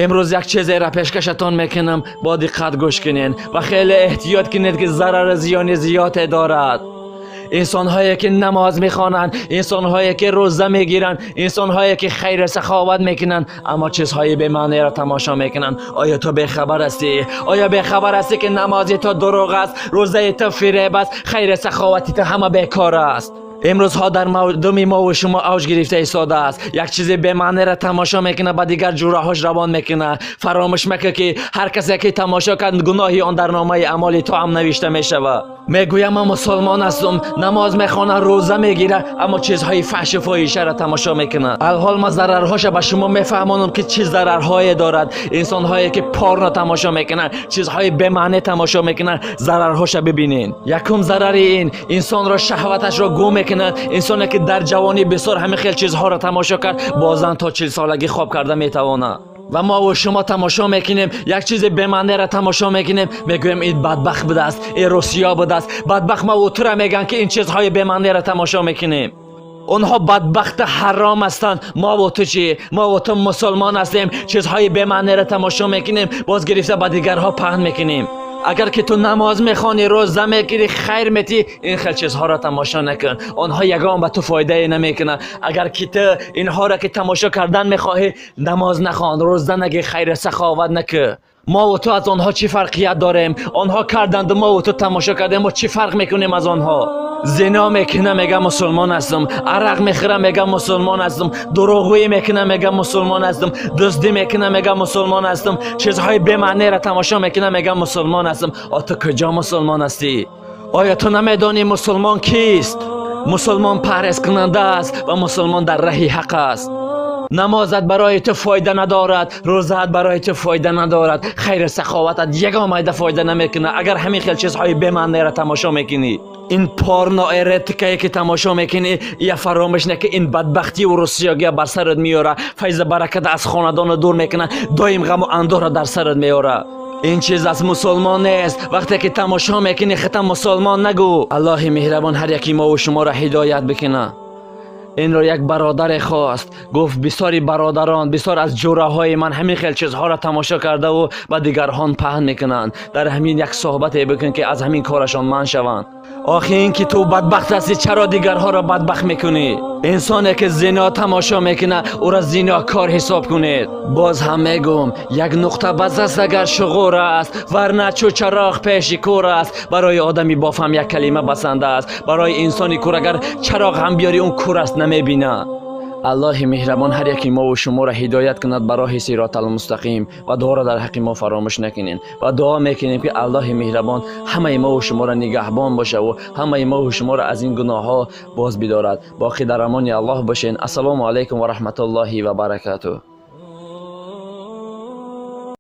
Имрӯз як чизеро пешкашатон мекунам, бо диққат гӯш кунед ва хеле эҳтиёт кунед, ки зарару зиёни зиёде дорад. Инсонҳое ки намоз мехонанд, инсонҳое ки рӯза мегиранд, инсонҳое ки хайру саховат мекунанд, аммо чизҳои бемаъниро тамошо мекунанд. Оё ту бехабар ҳастӣ? Оё бехабар ҳастӣ, ки намози ту дурӯғ аст, рӯзаи ту фиреб аст, хайру саховати ту ҳама бекор аст? Имрӯзҳо дар мардуми мо ва шумо авҷ гирифта истодааст. Як чизи бемаъниро тамошо мекунад, ба дигар ҷураҳош равон мекунад. Фаромӯш макун, ки ҳар касе ки тамошо кард, гуноҳи он дар номаи амоли ту ҳам навишта мешавад. Мегӯям ман мусулмон ҳастам, намоз мехонам, рӯза мегирам, аммо чизҳои фаҳшу фоҳишаро тамошо мекунам. Алҳол ман зарарҳоша ба шумо мефаҳмонам, ки чӣ зарарҳое дорад. Инсонҳое ки порно тамошо мекунанд, чизҳои бемаънӣ тамошо мекунанд, зарарҳоша бибинед. Якум зарари ин инсонро шаҳваташро гум мекунад. Инсоне ки дар ҷавонӣ бисёр ҳамин хел чизҳоро тамошо кард, бозан то 40 солагӣ хоб карда метавонад. Ва мо ва шумо тамошо мекунем, як чизи бемаъниро тамошо мекунем, мегӯем ин бадбахт будааст, ин русиё будааст. Бадбахт ма ва тура мегӯянд, ки ин чизҳои бемаъниро тамошо мекунем. Онҳо бадбахти ҳаром ҳастанд. Мо ва ту чӣ? Мо ва ту мусулмон ҳастем, чизҳои бемаъниро тамошо мекунем, боз гирифта ба дигарҳо паҳн мекунем. Агар ки ту намоз мехонӣ, рӯза мегирӣ, хайр метӣ, ин хел чизҳоро тамошо накун. Онҳо ягон ба ту фоидае намекунанд. Агар ки ту инҳоро ки тамошо кардан мехоҳӣ, намоз нахон, рӯза нагир, хайру саховат накун. Мо ва ту аз онҳо чӣ фарқият дорем? Онҳо карданду мо ва ту тамошо кардем, мо чӣ фарқ мекунем аз онҳо? Зино мекунам, мегам мусулмон ҳастам, арақ мехӯрам, мегам мусулмон ҳастам, дурӯғгӯӣ мекунам, мегам мусулмон ҳастам, дуздӣ мекунам, мегам мусулмон ҳастам, чизҳои бемаъниро тамошо мекунам, мегам мусулмон ҳастам. О, ту куҷо мусулмон ҳастӣ? Оё ту намедонӣ мусулмон кист? Мусулмон парҳезкунанда аст ва мусулмон дар раҳи ҳақ аст. Намозат барои ту фоида надорад, рӯзаат барои ту фоида надорад, хайру саховатат ягон майда фоида намекунад, агар ҳамин хел чизҳои бемаъниро тамошо мекунӣ. Ин порно эротикае ки тамошо мекунӣ, я фаромӯш накун, ин бадбахтиву русиёгия бар сарат меёрад, файзу бараката аз хонадоно дур мекунад, доим ғаму андӯҳро дар сарат меёрад. Ин чиз аз мусулмон нест. Вақте ки тамошо мекунӣ, хита мусулмон нагӯ. Аллоҳи меҳрабон ҳар яки мо ва шуморо ҳидоят бикунад. Инро як бародаре хост, гуфт: бисёри бародарон, бисёр аз ҷураҳои ман ҳамин хел чизҳоро тамошо кардаву ба дигарҳон паҳн мекунанд. Дар ҳамин як суҳбате бикун, ки аз ҳамин корашон манъ шаванд. Охи ин ки ту бадбахт ҳастӣ, чаро дигарҳоро бадбахт мекунӣ? Инсоне ки зино тамошо мекунад, ӯро зинокор ҳисоб кунед. Боз ҳам мегӯм, як нуқта бас аст, агар шуғур аст, варна чӯ чароғ пеши кӯр аст. Барои одами бофаҳм як калима басанда аст. Барои инсони кӯр агар чароғ ҳам биёрӣ, он кӯр аст, намебинад. Аллоҳи меҳрабон ҳар яки мо ва шуморо ҳидоят кунад ба роҳи сироталмустақим ва дуоро дар ҳаққи мо фаромӯш накунед. Ва дуо мекунем, ки Аллоҳи меҳрабон ҳамаи мо ва шуморо нигаҳбон бошаву ҳамаи мо ва шуморо аз ин гуноҳҳо боз бидорад. Боқӣ дар амони Аллоҳ бошед. Ассалому алайкум ва раҳматуллоҳи ва баракатуҳ.